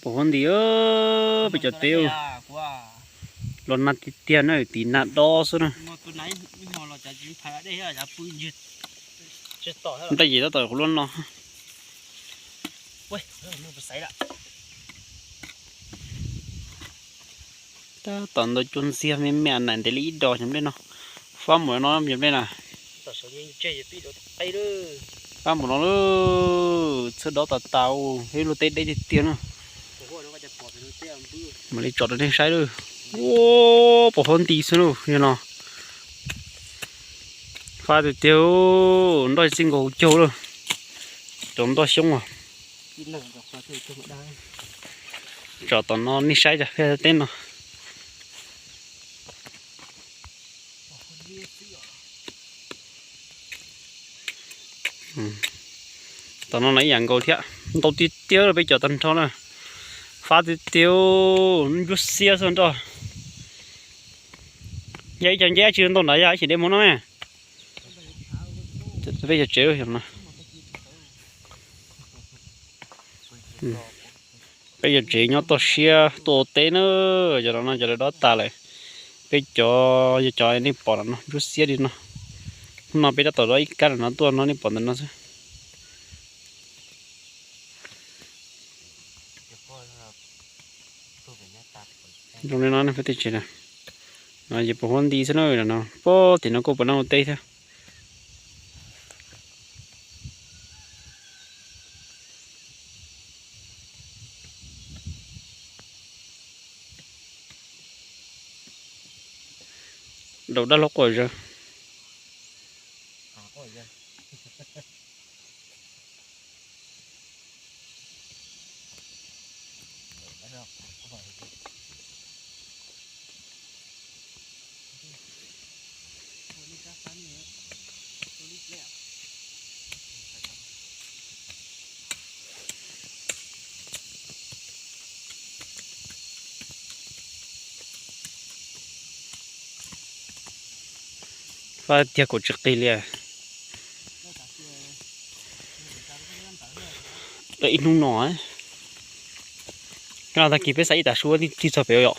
Pom huab nti, peb cov teb los nag tiag tiag na, tim nag dob xwb na. Nraj yim tab tom kuv luaj no. Tab tom ntau cua ntxiag me me na, ntev li ib dos cov nplej no. Fab mus no cov nplej na. Fab mus no lawm, txhawb dob tas tas, ib lub teb deb tiag tiag na. Mam li tso rau nej saib lawm. Ua, pom huab nti xwb lauj, yog no. Fab tiag tiag, nroj txij nkaus hauv caug lawm. Cov nroj xyoob as. Tso tom no nej saib cov teb no. Tom no na ib yam nkaus thiab, ntau tiag tiag peb cov tag nrho na. Fab tiag tiag, ncuab xiab xwb nroj. Yog ib co nceb tsis ntau ntawd yog ib chim dej muag no. Peb cov tsev, peb cov tsev nyob toj siab tuaj ua teb na, cov no no cov lawv dob tas lawm. Peb cov yog cov nej pom no ncuab xiab li no. Hnub no peb tab tom dob ib kab no tuaj no nej pom ntawm no xwb. Zoo li no peb tej tsev na, no ces pom huab nti xwb na, no pog tim no kuj puav leej ua teb thiab. Daus dab laug quaj zog. Fab tiag kuv tsis qis li. Ib hnub no, tag kis peb xa ib tag su tig txog pem yom.